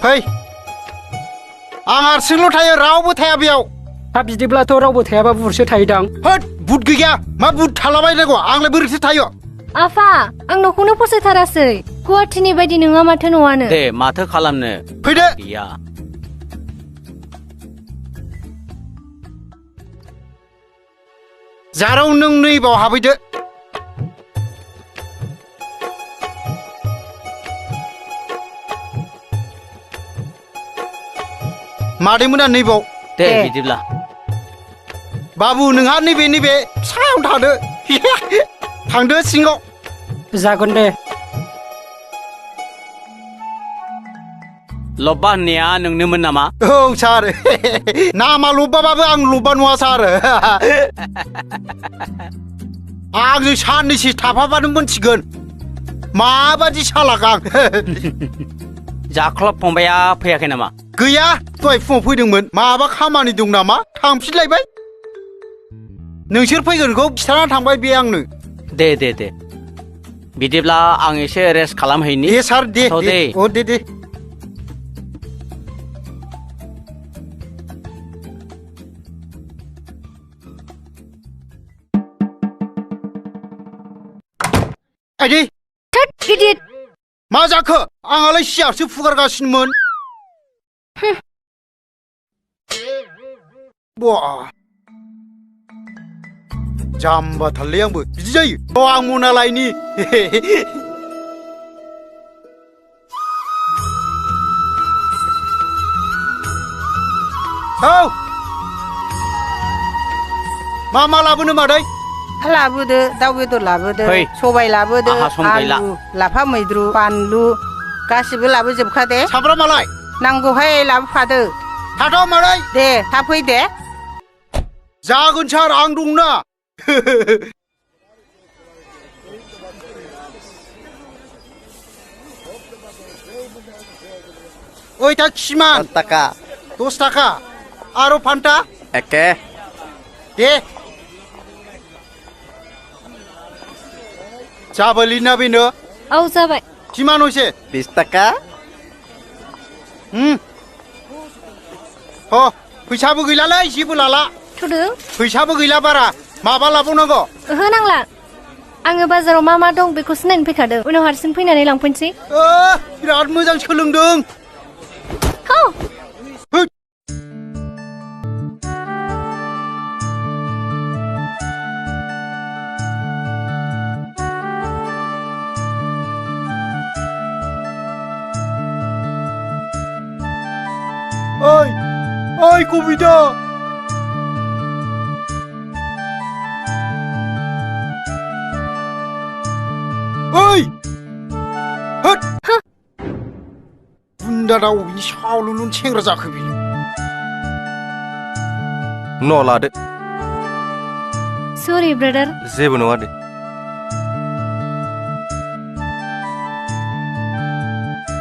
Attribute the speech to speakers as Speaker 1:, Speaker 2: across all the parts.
Speaker 1: फै आं हारसिंल' थायो रावबो थाया बेयाव
Speaker 2: हाब बिदिब्लाथ' रावबो थायाबा बुटसो थायोदां
Speaker 1: होद बुट गैया मा बुट थालाबायनांगौ आंलाय बोरैथो थायो
Speaker 3: आफा आं न'खौनो फसायथारासै गुवाहाटिनि बायदि नङा माथो न'आनो
Speaker 4: दे माथो खालामनो
Speaker 1: फैदो
Speaker 4: गैया
Speaker 1: जाराव नों नैबाव हाबैदो मादैमोना नैबाव
Speaker 4: दे बिदिब्ला
Speaker 1: बाबु नोंहा नैबे सायाव थादो थांदो सिङाव
Speaker 2: जागोन दे
Speaker 4: लब्बा होननाया नोंनोमोन नामा
Speaker 1: औ सार नामा लब्बाबाबो आं लब्बा नङा सार आंजों साननैसो थाफाबानो मोनथिगोन माबादि सालाक आं
Speaker 4: जाख्लब फंबाया फैयाखै नामा
Speaker 1: गैया दहाय फुङाव फैदोंमोन माबा खामानि दं नामा थांफिनलायबाय नोंसोर फैगोनखौ खिथाना थांबाय बे आंनो
Speaker 4: दे बिदिब्ला आं एसे रेस्ट खालामहैनि
Speaker 1: दे सार दे
Speaker 4: दे
Speaker 1: अ दे आइदै
Speaker 3: थोद गिदिर
Speaker 1: मा जाखो आंहालाय सियारसो फुगारगासिनोमोन बा जाम्बाथारलै आंबो बिदि जायो आं मना लायनि औ मा लाबोनो मादै
Speaker 5: लाबोदो दाउ बेदर लाबोदो
Speaker 4: फै
Speaker 5: सबाय लाबोदो
Speaker 4: आहा सम गैला
Speaker 5: आलु लाफा मैद्रु बानलु गासिबो लाबोजोबखा दे
Speaker 1: सामब्रामालाय
Speaker 5: नांगौहाय लाबोफादो
Speaker 1: थाथ' मादै
Speaker 5: दे थाब फै दे
Speaker 1: जागोन सार आं दंना ओइटा किमान
Speaker 6: 10 টাকা
Speaker 1: 10 টাকা आरो फान्टा
Speaker 6: একে
Speaker 1: दे जाबायलै ना बेनो
Speaker 3: औ जाबाय
Speaker 1: किमान हयसे
Speaker 6: 20 টাকা
Speaker 1: फैसाबो गैलालै जेबो लाला
Speaker 3: थुदों
Speaker 1: फैसाबो गैला बारा माबा लाबावनांगौ
Speaker 3: ओहो नांला आङो बाजाराव मा दं बेखौसो नायनो फैखादों उनाव हारसिं फैनानै लांफैनोसै
Speaker 1: बिराद मोजां सोलोंदों
Speaker 3: औ
Speaker 1: ओइ कबिता ओइ होद बुन्दा दाउ बिनि सावलुन सेंग्रा जाखो बियो
Speaker 6: न' लादो
Speaker 3: सरि ब्रादार
Speaker 6: जेबो नङा दे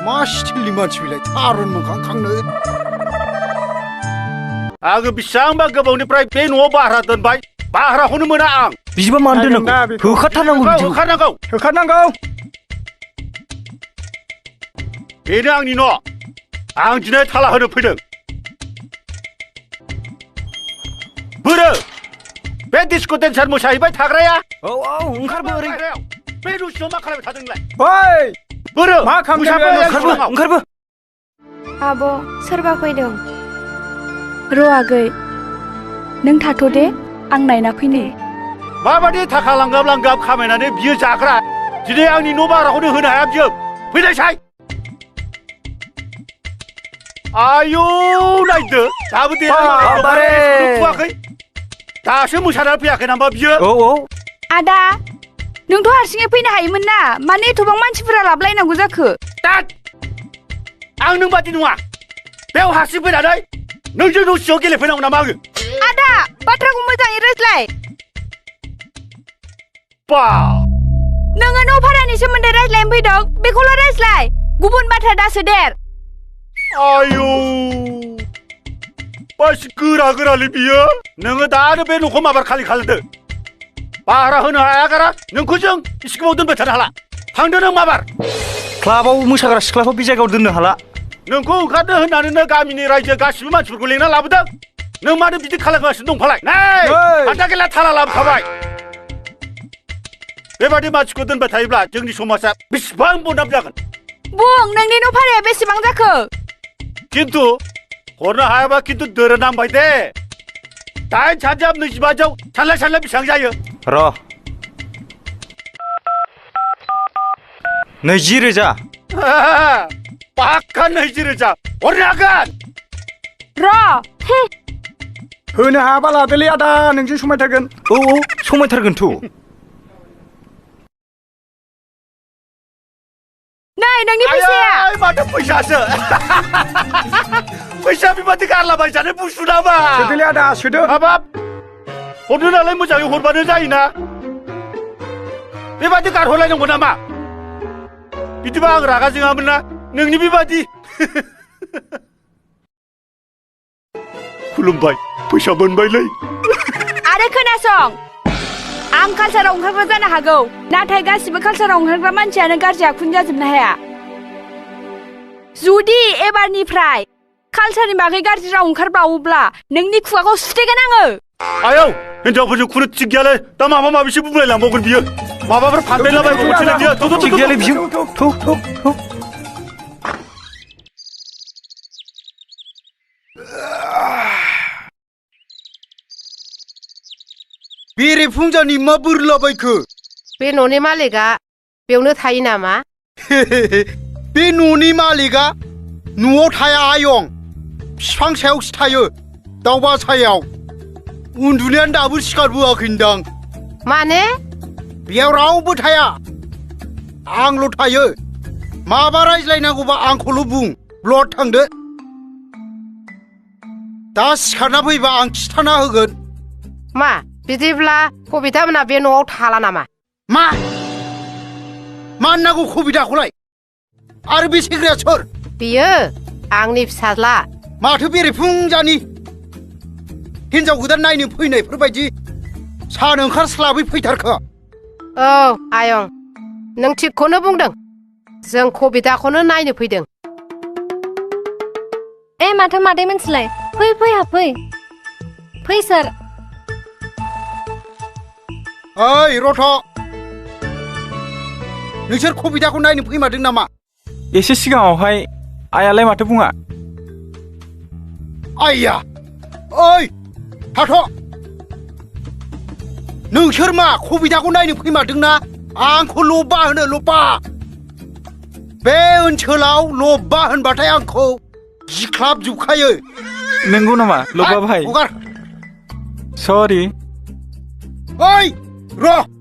Speaker 1: मा स्टिलनि मानसि बिलाय थारुन मोखां खांनो
Speaker 7: आङो बेसेबांबा गोबावनिफ्राय बे न'आव भारा दोनबाय भाराखौनो मोना आं
Speaker 2: बिदिबा मानो दोननांगौ होखारथारनांगौ बिदिखौ
Speaker 7: होखारनांगौ बेनो आंनि न' आं दिनै थाला होनो फैदों बोरो बे डिस्क' डेन्सार मोसाहैबाय थाग्राया
Speaker 2: औ ओंखारबो ओरै
Speaker 7: बे रुसियाव मा खालामबाय थादों नोंलाय
Speaker 2: ओइ
Speaker 7: बोरो
Speaker 2: मा खालामदों ओंखारबो
Speaker 8: आब' सोरबा फैदों र' आगै नों थाथ' दे आं नायना फैनि
Speaker 7: माबादि थाखा लांगाब खामायनानै बियो जाग्रा दिनै आंनि न' भाराखौनो होनो हाया बियो फैनायसाय आयौ नायदो दाबो देरहाखै दासो मोसानानै फैयाखै नामा बियो
Speaker 2: औ
Speaker 8: आदा नोंथ' हारसिङै फैनो हायोमोन ना मानो एथबां मानसिफोरा लाबलायनांगौ जाखो
Speaker 7: आं नों बादि नङा बेयाव हारसिं फैनानै नोंजों न' सिङाव गेलेफैनांगौ नामा आङो
Speaker 8: आदा बाथ्राखौ मोजाङै रायज्लाय नोङो न' भारानि सोमोन्दै रायज्लायनो फैदों बेखौल' रायज्लाय गुबुन बाथ्रा दासोदेर
Speaker 7: आयौ बासि गोरालै बियो नोङो दानो बे न'खौ माबार खालि खालामदो भारा होनो हायागारा नोंखौ जों इसे गोबाव दोनबाय थानो हाला थांदो नों माबार
Speaker 2: क्लाबाव मोसाग्रा सिख्लाखौ बे जायगायाव दोननो हाला
Speaker 7: नोंखौ ओंखारनो होननानैनो गामिनि रायजो गासिबो मानसिफोरखौ लेंना लाबोदों नों मानो बिदि खालामगासिनो दं फालाय नै हाथा गेला थाला लाबोखाबाय बेबादि मानसिखौ दोनबाय थायोब्ला जोंनि समाजा बेसेबां बदनाम जागोन
Speaker 8: बुं नोंनि न' भाराया बेसेबां जाखो
Speaker 7: खिन्थु हरनो हायाबा खिन्थु दोरोनांबाय दे 8 सानजाब 25 सानलाय बेसेबां जायो
Speaker 2: र 20,000
Speaker 7: पाक्का 20,000 हरनो हागोन
Speaker 8: र
Speaker 2: होनो हायाबा लादोलै आदा नोंजों समायथारगोन औ समायथारगोनथ'
Speaker 8: नै नोंनि फैसाया
Speaker 7: आय माथो फैसासो फैसा बेबादि गारलाबायजानाय बुस्थु नामा
Speaker 2: सोदोलै आदा सोदो
Speaker 7: हाबाब हरनो नालाय मोजाङै हरबानो जायोना बेबादि गारहरलायनांगौ नामा बिदिबा आं रागा जोङामोन ना नोंनि बेबादि खुलुमबाय फैसा मोनबायलै
Speaker 8: आरो खोनासं आं कालसाराव ओंखारग्रा जानो हागौ नाथाय गासिबो कालसाराव ओंखारग्रा मानसियानो गाज्रि आखुनि जाजोबनो हाया जुदि एबारनिफ्राय कालसारनि बागै गाज्रि राव ओंखारबावोब्ला नोंनि खुगाखौ सुथेगोन आङो
Speaker 7: आयौ हिनजावफोरजों खुनु थिग गैयालै दा माबा माबिसो बुंलायलांबावगोन बियो माबाफोर फानबायलाबायबावगोनसोलै बियो
Speaker 2: थिग गैयालै बियो थौ
Speaker 1: बेरे फुंजानि मा बोरलाबायखो
Speaker 5: बे न'नि मालिकआ बेयावनो थायो नामा
Speaker 1: बे न'नि मालिकआ न'आव थाया आयं बिफां सायावसो थायो दावबा सायाव उन्दुनायानो दाबो सिखारबोआखैदां
Speaker 5: माने
Speaker 1: बेयाव रावबो थाया आंल' थायो माबा रायज्लायनांगौबा आंखौल' बुं ब्लद थांदो दा सिखारना फैबा आं खिथाना होगोन
Speaker 5: मा बिदिब्ला कबिता मोना बे न'आव थाला नामा
Speaker 1: मा होननांगौ कबिताखौलाय आरो बे सेंग्राया सोर
Speaker 5: बियो आंनि फिसाज्ला
Speaker 1: माथो बेरेफुंजानि हिनजाव गोदान नायनो फैनायफोरबायदि सान ओंखारस्लाबै फैथारखो
Speaker 5: औ आयं नों थिगखौनो बुंदों जों कबिताखौनो नायनो फैदों
Speaker 3: ए माथो मादै मोनसिलाय फै हाबफै फै सार
Speaker 1: ओइ रथ' नोंसोर कबिताखौ नायनो फैमारदों नामा
Speaker 2: एसे सिगाङावहाय आयालाय माथो बुङा
Speaker 1: आइया ओइ थाथ' नोंसोर मा कबिताखौ नायनो फैमारदोंना आंखौ लबा होनो लबा बे ओनसोलाव लबा होनबाथाय आंखौ गिख्लाबजोबखायो
Speaker 2: नंगौ नामा लबा भाई
Speaker 1: हगार
Speaker 2: सरि
Speaker 1: ओइ र'